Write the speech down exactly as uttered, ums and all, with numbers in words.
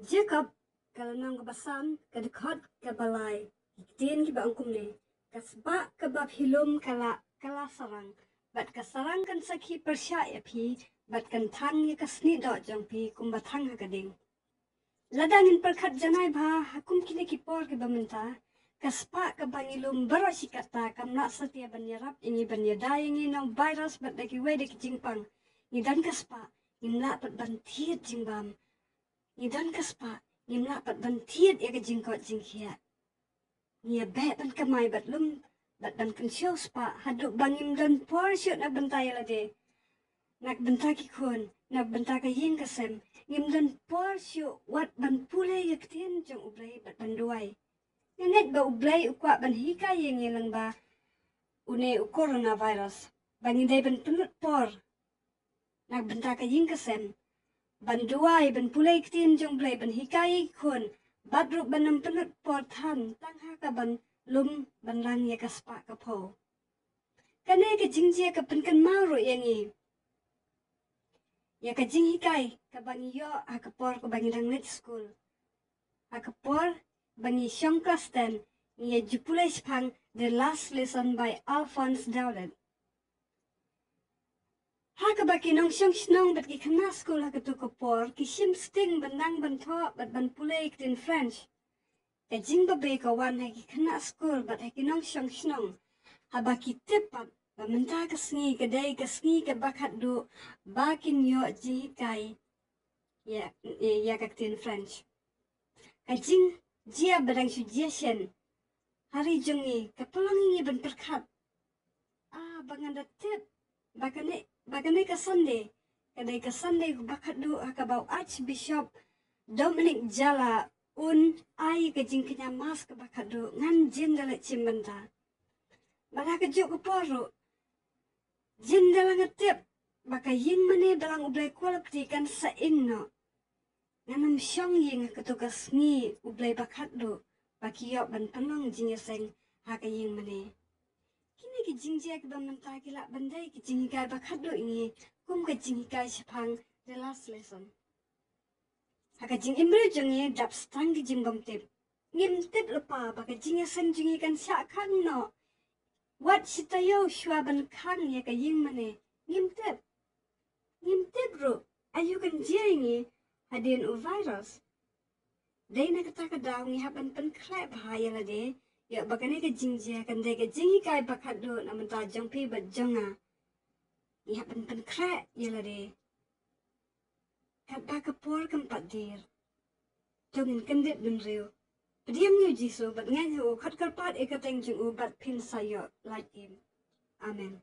Jakob, ka lynnong kaba san, ka dkhot kaba lai, ki ktien kiba ong kumne: Ka spah kaba phi lum ka la, ka la sarang, bad ka sarang kan sakhi pyrshah ïa phi, bad kan thang ïa ka snieh doh jong phi kumba thang ha ka ding. Lada ngin pyrkhat janai bha ha kum kine ki por kiba mynta, ka spah kaba ngi lum baroh shi katta kam lah satia ban ïarap ïa ngi, ban ïada ïa ngi na u virus bad da kiwei de ki jingpang. Ngi don ka spah, ngim lah pat ban thied jingbam. Ngi don ka spah, ngim lah pat ban thied ïa ka jingkoit jingkhiah. Ngi ïa beh ban kamai bad lum, bad ban kynshew spah, haduh ba ngim don por shuh na ka bynta ïa lade. Na ka bynta ki khun, na ka bynta ka ïing ka sem, ngim don por shuh wat ban pule ïa ka ktien jong U Blei bad ban duwai. Nga ngeit ba U Blei u kwah ban hikai ïa ngi lyngba une u coronavirus, ba ngi dei ban pynlut por na ka bynta ka ïing ka sem, ban duwai, ban pule ïa ka ktien jong U Blei, ban hikai ïa ki khun, bad ruh ban ym pynlut por than tang ha kaban lum ban lang ïa ka spah ka phew. Kane ka jingjia ka pynkynmaw ruh ïa ngi ïa ka jinghikai kaba ngi ïoh ha ka por kaba ngi dang leit skul. Ha ka por ba ngi shong klas ten, ngi ïa ju pule shaphang The Last Lesson by Alphonse Daudet. Ha kaba ki nongshong shnong bad ki khynnah skul ha kato ka por ki shim sting ban nang ban thoh bad ban pule ïa ka ktien French. Ka jingbabe ka wan ha ki khynnah skul bad ha ki nongshong shnong haba ki tip pat ba mynta ka sngi ka dei ka sngi kaba khatduh ba kin ïoh jinghikai ïa, ïa ka ktien French. Ka jingjia ba dang shu jia shen ha ri jong ngi ka pynlong ïa ngi ban pyrkhat, ah, ba ngan da tip ba kane, ba kane ka Sunday ka dei ka Sunday kaba khatduh ha kaba u Archbishop Dominic Jala un ai ka jingkñia Mass kaba khatduh. Ngan jin da leit shim bynta. Bad ha kajuh ka por ruh jin da la nga tip ba ka ïing mane ba lang U Blei kwalapti kan sa ing noh. Ngan ym shong ïing ha kato ka sngi U Blei ba khatduh ba ki ïoh ban pynlong jingïaseng ha ka ïing mane. Kine ki jingjia kiba mynta ki lah ban dei ki jinghikai ba khatduh ïa ngi, kum ka jinghikai shaphang The Last Lesson. Ha ka jingim briew jong ngi dap sa tang ki jingbymtip. Ngim tip lypa ba ka jingïaseng jong ngi kan shah khang noh wat shi taïew shuwa ban khang ïa ka ïing mane. Ngim tip. Ngim tip ruh aïu kan jia ïa ngi hadien u virus. Dei na kata ka daw ngi hap ban pynkhreh bha ïa lade, ïoh ba kane ka jingjia kan dei ka jinghikai ba khatduh na bynta jong phi bad jong nga. Ngi hap ban pynkhreh ïa lade. Katba ka por kam pat dier, to ngin kyndit bynriew. Pdiang ïa u Jisu bad ngeit ha u, khot kyrpad ïa ka kyrteng jong u bad phin sa ïoh lait im. Amen.